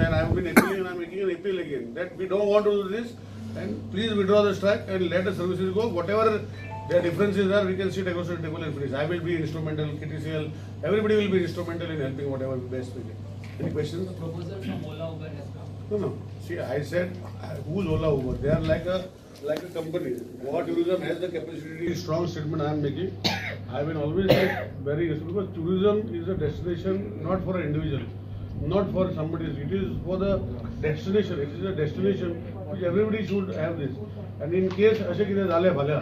and I have been appealing and I am making an appeal again that we don't want to do this and please withdraw the strike and let the services go. Whatever their differences are, we can sit across the table and finish. I will be instrumental, KTCL, everybody will be instrumental in helping whatever best we can. Any questions? The proposal from Ola Uber has come. No, no. See, I said, who's Ola Uber? They are like a company. Goa Tourism has the capacity. Strong statement I am making. I will always like very useful because tourism is a destination not for an individual, not for somebody. It is for the destination. It is a destination which everybody should have this. And in case अशें कितें जालें फाल्यां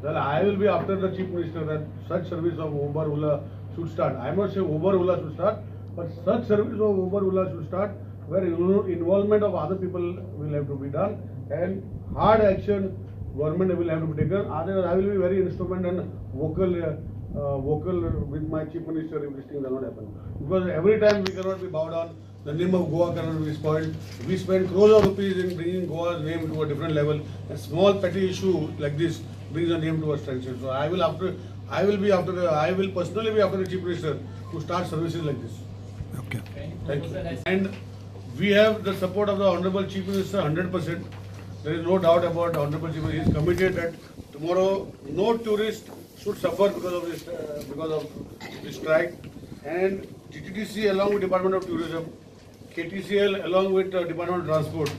जाल्यार I will be after the Chief Minister that such service of Uber Ola should start. I am not saying Uber Ola should start, but such service of Uber Ola should start where involvement of other people will have to be done and hard action government will have to be taken. Otherwise, I will be very instrumental and vocal with my Chief Minister if these things are not happen. Because every time we cannot be bowed down, the name of Goa cannot be spoiled. We spend crores of rupees in bringing Goa's name to a different level. A small petty issue like this brings the name to a standstill. So I will personally be after the Chief Minister to start services like this. Okay. Thank you. And we have the support of the Honorable Chief Minister 100%. There is no doubt about the Honorable Chief Minister. He is committed that tomorrow no tourist should suffer because of this strike. And GTTC along with Department of Tourism, KTCL along with Department of Transport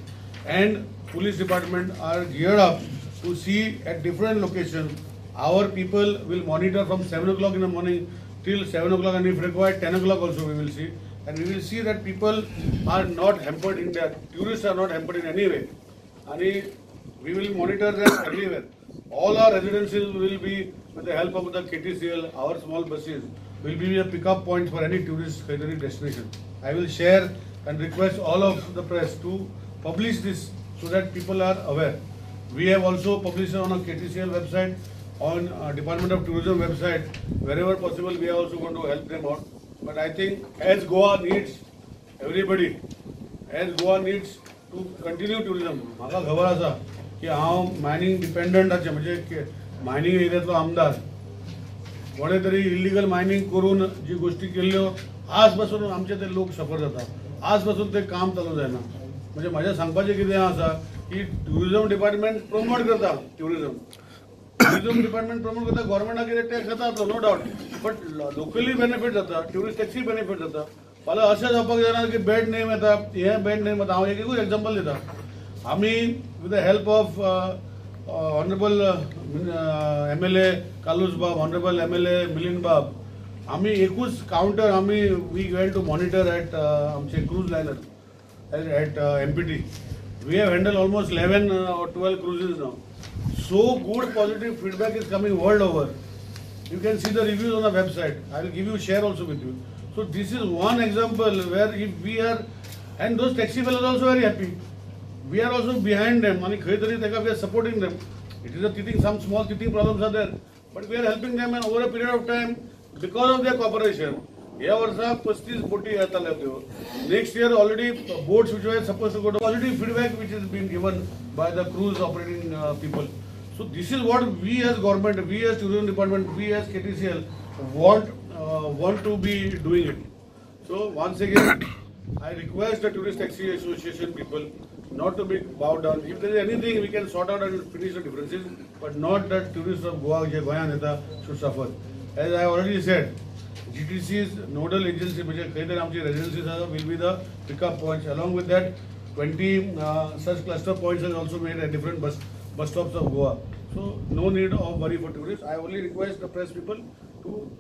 and Police Department are geared up to see at different locations. Our people will monitor from 7 o'clock in the morning till 7 o'clock, and if required 10 o'clock also we will see. And we will see that people are not hampered in their, tourists are not hampered in any way. And we will monitor them everywhere. All our residences will be, with the help of the KTCL, our small buses will be a pickup point for any tourist any destination. I will share and request all of the press to publish this so that people are aware. We have also published on our KTCL website, on Department of Tourism website. Wherever possible, we are also going to help them out. But I think as Goa needs everybody, as Goa needs to continue tourism, म्हाका खबर आसा की हांव mining dependent आसा, म्हणजे mining एरियांतलो आमदार, कोणे तरी इलिगल मायनिंग करून जी गोष्टी केल्ल्यो आज पासून आमचे ते लोक सफर जाता, आज पासून ते काम चालू जायना. म्हणजे म्हाजें सांगपाचें कितें आसा की ट्युरिजम डिपार्टमेंट प्रमोट करता, ट्युरिजम डिपार्टमेंट प्रमोट करता, गव्हर्मेंटाक कितें टॅक्स जाता no doubt, but locally benefit जाता, ट्युरिस्ट टॅक्सी बेनिफीट जाता. फाल्यां अशें जावपाक जायना की बॅड नेम येता, हें बॅड नेम येता. हांव एकूच एग्जाम्पल दिता, आमी with the help of honourable MLA Carlos Bab, honourable MLA Milind बाब, आमी एकूच कावंटर आमी we went to monitor at आमचे cruise liner at MPT. We have handle almost 11 or 12 cruises now. So good positive feedback is coming world over. You can see the reviews on the website. I will give you share also with you. So this is one example where if we are, and those taxi fellows are also very happy. We are also behind them. And we are supporting them. It is a teething, some small teething problems are there, but we are helping them, and over a period of time, because of their cooperation, ह्या वर्सा 35 बोटी येताले त्यो. Next year already boats which were supposed to go to, positive feedback which is been given by the cruise operating people. So this is what we as government, we as tourism department, we as KTCL want to be doing it. So once again, I request the Tourist Taxi Association people not to be bowed down. If there is anything, we can sort out and finish the differences, but not that tourists of Goa, जे गोंयांत येता, should suffer. As I already said, GTC's nodal agency, म्हणजे खंय तरी आमची residencies आसा, will be the pickup points. Along with that, 20 such cluster points are also made at different bus stops of Goa. So no need of worry for tourists. I only request the press people to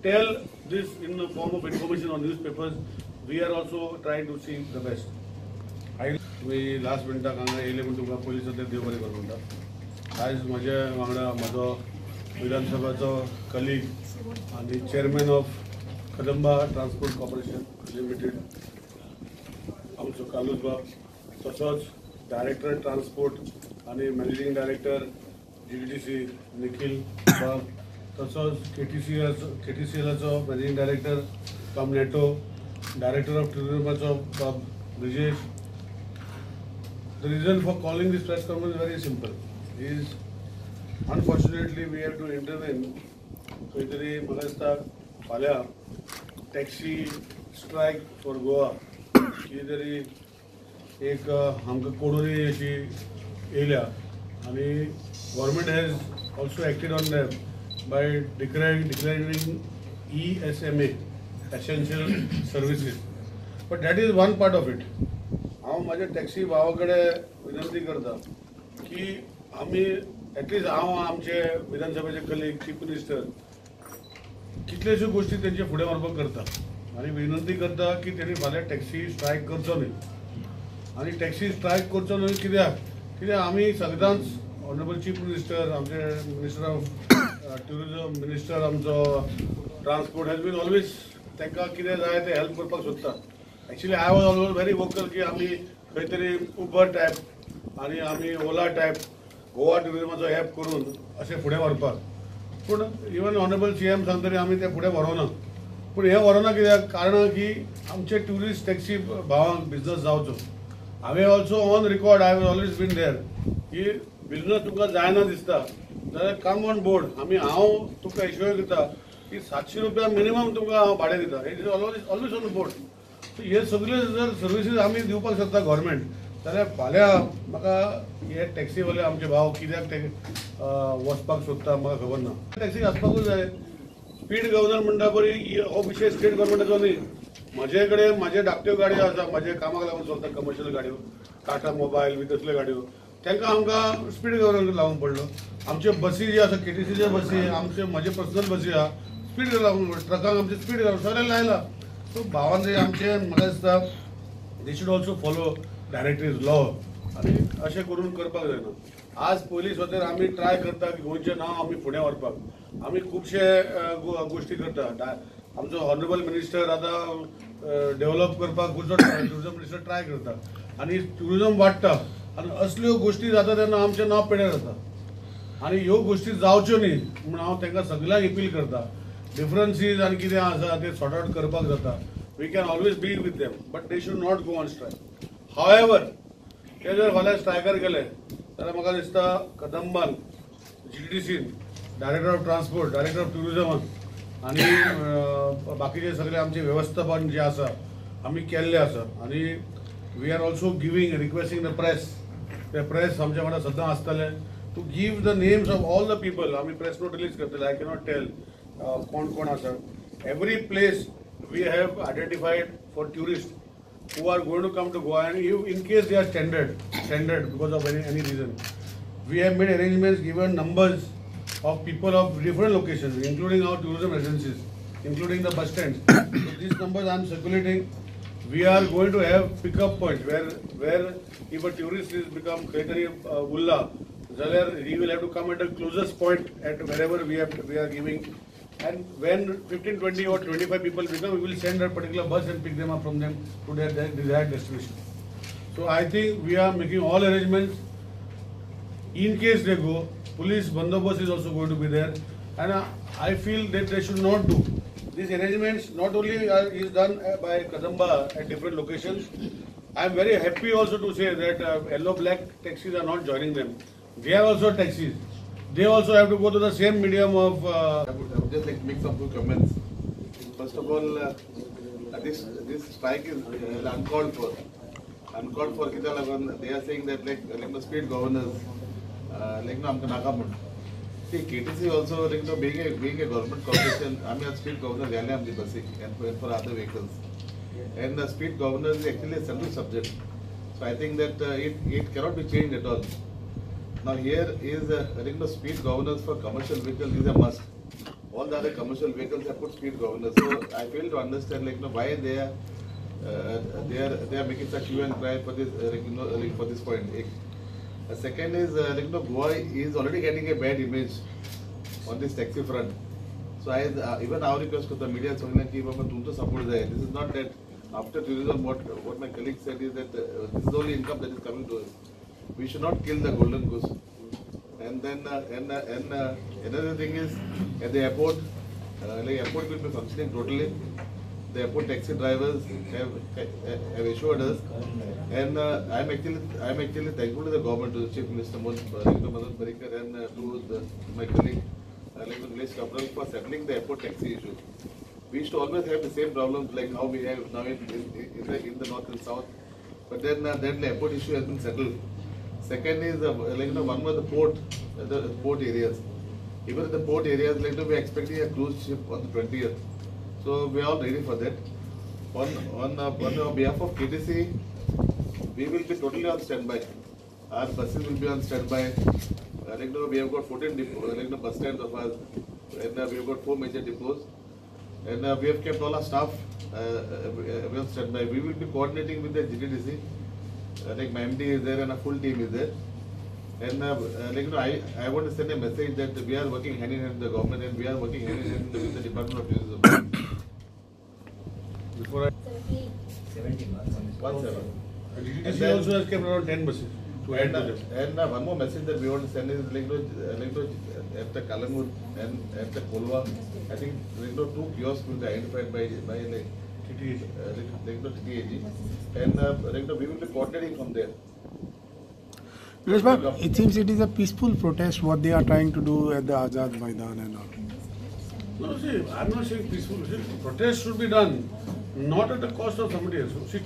tell this in the form of information on newspapers. We are also trying to see the best. तुमी last मिनटाक हांगा येयले म्हूण तुमकां पयलीं सद्या देव बरें करूं म्हणटा. आयज म्हजे वांगडा म्हजो विधानसभाचो कलीग आनी chairman of Kadamba transport corporation limited आमचो कार्लूस बाब, तसोच डायरेक्टर ट्रान्सपोर्ट आनी मॅनेजींग डायरेक्टर GTTC Nikhil बाब, तसोच KTCLाचो मॅनेजींग डायरेक्टर बाब नेटो, डायरेक्टर ऑफ ट्युरिजमाचो बाब Brijesh. The reason for calling this press conference is very simple. Is unfortunately we have to intervene. खंय तरी म्हाका दिसता फाल्यां टॅक्सी स्ट्रायक फॉर गोवा कितें तरी एक आमकां कोडोनी अशी येयल्या आनी government has also acted on them by declaring ESMA essential services, but that is one part of it. हांव म्हाज्या टॅक्सी भावा कडेन विनंती करता की आमी एटलिस्ट हांव आमचे विधानसभेचे कलीग चीफ मिनिस्टर कितल्योश्यो गोश्टी तेंचे फुडें व्हरपाक करता आनी विनंती करता की तेणी फाल्यां टॅक्सी स्ट्रायक करचो न्हय. आनी टॅक्सी स्ट्रायक करचो न्हय कित्याक कित्याक आमी सगळ्यांच ऑनरेबल चीफ मिनिस्टर, आमचे मिनिस्टर ऑफ ट्युरिजम, मिनिस्टर आमचो ट्रान्सपोर्ट हॅज बीन ऑलवेज तांकां कितें जाय तें हेल्प करपाक सोदता. Actually I was always very vocal की आमी खंय तरी उबर टायप आनी आमी ओला टायप गोवा ट्युरिजमाचो एप करून अशें फुडें व्हरपाक, पूण इवन ऑनरेबल CM सांगतरी आमी तें फुडें व्हरूना. पूण हें व्हरूना कित्याक कारण की आमचे ट्युरिस्ट टॅक्सी भावांक बिजनस जावचो. हांवें also on record I always been there की बिजनस तुमकां जायना दिसता जाल्यार कम ऑन बोर्ड. आमी हांव तुमकां एश्योर दिता की 700 रुपया मिनिमम तुमकां हांव भाडें दिता. It is always on board. So हे सगळे जर सर्विसीस आमी दिवपाक शकता गव्हर्मेंट जाल्यार फाल्यां म्हाका हे टॅक्सीवाले आमचे भाव कित्याक ते वचपाक सोदता म्हाका खबर ना. टॅक्सी आसपाकूच जाय. स्पीड गव्हर्नर म्हणटा पळय हो विशय स्टेट गव्हर्मेंटाचो न्ही. म्हजे कडेन म्हाजे धाकट्यो गाडयो आसा, म्हाजे कामाक लागून चलता कमर्शियल गाडयो, टाटा मोबायल बी तसल्यो गाडयो, तांकां आमकां स्पीड गव्हर्नर लावून पडलो. आमच्यो बसी ज्यो आसा केटीसीच्यो बसी, आमच्यो म्हजे पर्सनल बसी आहा स्पीड लावून पडलो, ट्रकांक आमचे स्पीड गव्हर्नर सगळें लायला. सो भावान आमचे म्हाका दिसता they should also follow directives law आनी अशें करून करपाक जायना. आज पोलीस वतेर आमी ट्राय करता की गोंयचें नांव आमी फुडें व्हरपाक आमी खुबशे गोश्टी करता. आमचो ऑनरेबल मिनिस्टर आतां डेव्हलप करपाक खुबसो ट्युरिजम मिनिस्टर ट्राय करता आनी ट्युरिजम वाडटा आनी असल्यो गोश्टी जाता तेन्ना आमचें नांव पेड्यार जाता आनी ह्यो गोश्टी जावच्यो न्ही म्हूण हांव तांकां सगल्यांक अपील करता. डिफरन्सीज आनी कितें आसा ते सॉर्ट आवट करपाक जाता. We can always be with them but they should not go on strike. However ते जर फाल्यां स्ट्रायकार गेले जाल्यार म्हाका दिसता कदंबान, GTDCन, director of transport, director of ट्युरिजमान आनी बाकीचे सगळे आमचे वेवस्थापन जे आसा आमी केल्ले आसा आनी we are also giving requesting the press, ते प्रेस आमच्या वांगडा सद्दां आसतले to give the names of all the people. आमी प्रेस नोट रिलीज करतले. I cannot tell कोण कोण आसा. Every place we have identified for tourist who are going to come to Goa and if in case they are stranded because of any reason, we have made arrangements, given numbers of people of different locations, including our tourism agencies, including the bus stands. So these numbers I am circulating. We are going to have pickup points where if a tourist is become Khaitari Ulla, he will have to come at the closest point at wherever we are giving. And when 15, 20 or 25 people become, we will send a particular bus and pick them up from them to their desired destination. So I think we are making all arrangements. In case they go, police bandobast is also going to be there. And I feel that they should not do. These arrangements not only is done by Kadamba at different locations. I am very happy also to say that yellow black taxis are not joining them. They are also taxis. They also have to go to the same medium of... I would just like to make some few comments. First of all, this strike is uncalled for. Uncalled for, they are saying that like the speed governors, like no, amka. See, KTC also, like, no, being a government corporation, I mean, speed governor and for other vehicles. And the speed governors is actually a central subject. So I think that it cannot be changed at all. Now here is like the speed governors for commercial vehicles is a must. All the other commercial vehicles have put speed governors. So I fail to understand like, you know, why they are making such hue and cry for this like, for this point. Second is like, you know, Goa is already getting a bad image on this taxi front. So I even our request to the media support there. This is not that after tourism what my colleague said is that this is only income that is coming to us. We should not kill the golden goose. And then another thing is at the airport, like airport will be functioning totally. The airport taxi drivers have assured us, and I'm actually thankful to the government, to the Chief Minister Manohar Parrikar, and to my colleague Nilesh Cabral for settling the airport taxi issue. We used to always have the same problems like how we have now in the north and south. But then that airport issue has been settled. Second is like you know, one more the port areas. Even in the port areas, like you know, we are expecting a cruise ship on the 20th. So we are all ready for that. On behalf of KTC, we will be totally on standby. Our buses will be on standby. Like you know, we have got 14 depots, like you know, bus stands of us, and we have got 4 major depots. And we have kept all our staff on standby. We will be coordinating with the GTDC. Like my MD is there and a full team is there. And like you know, I want to send a message that we are working hand in hand with the government and we are working hand in hand with the Department of Tourism. Before I 17. GTDC also has kept around 10 buses to add to them. And one more message that we want to send is like you know, at the Calangute and at the Kolwa, I think like you know, 2 kiosks will be identified by like TTAG. Like you know, TTAG, and like you know, we will be coordinating from there. Nilesh bhai, it seems it is a peaceful protest what they are trying to do at the Azad Maidan and all. No, see, I am not saying peaceful. See, protest should be done, not at the cost of somebody else. See,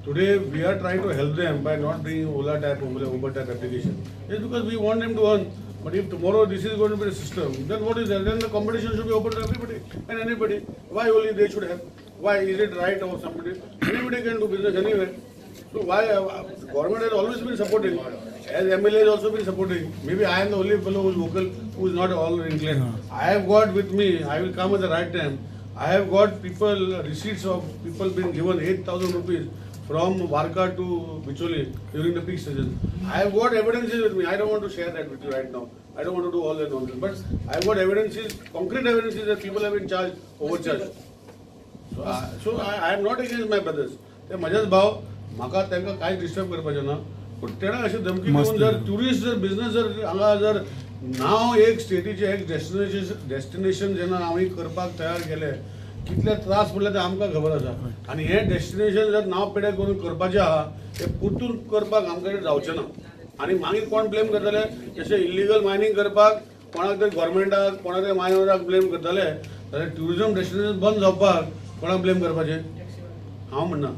today we are trying to help them by not bringing Ola type, Uber type application. It's because we want them to earn. But if tomorrow this is going to be the system, then what is there? Then the competition should be open to everybody and anybody. Why only they should have? Why is it right or somebody? Anybody can do business anywhere. So why government has always been supporting, as MLA has also been supporting. Maybe I am the only fellow who is vocal, who is not all inclined. Yeah. I have got with me, I will come at the right time. I have got people, receipts of people being given 8,000 rupees from Varka to Bicholi during the peak season. I have got evidences with me. I don't want to share that with you right now. I don't want to do all that nonsense. But I have got evidences, concrete evidences that people have been charged, overcharged. So I am not against my brothers. ते म्हजेच भाव, म्हाका तांकां कांयच disturb करपाचें ना. पूण तेणें अशें धमकी दिवन जर ट्युरिस्ट जर बिजनस जर हांगा जर नांव एक स्टेटीचें एक डेस्टिनेशन जेन्ना आमी करपाक तयार केलें, कितले त्रास पडले ते आमकां खबर आसा. आनी हें डेस्टिनेशन जर नांव पेडे करून करपाचें आहा तें परतून करपाक आमकां जावचें ना. आनी मागीर कोण ब्लेम करतले? जशें इल्लिगल मायनींग करपाक कोणाक तरी गव्हर्मेंटाक, कोणाक तरी मायनराक ब्लेम करतले, जाल्यार ट्युरिजम डेस्टिनेशन बंद जावपाक कोणाक ब्लेम करपाचें? हांव म्हणना.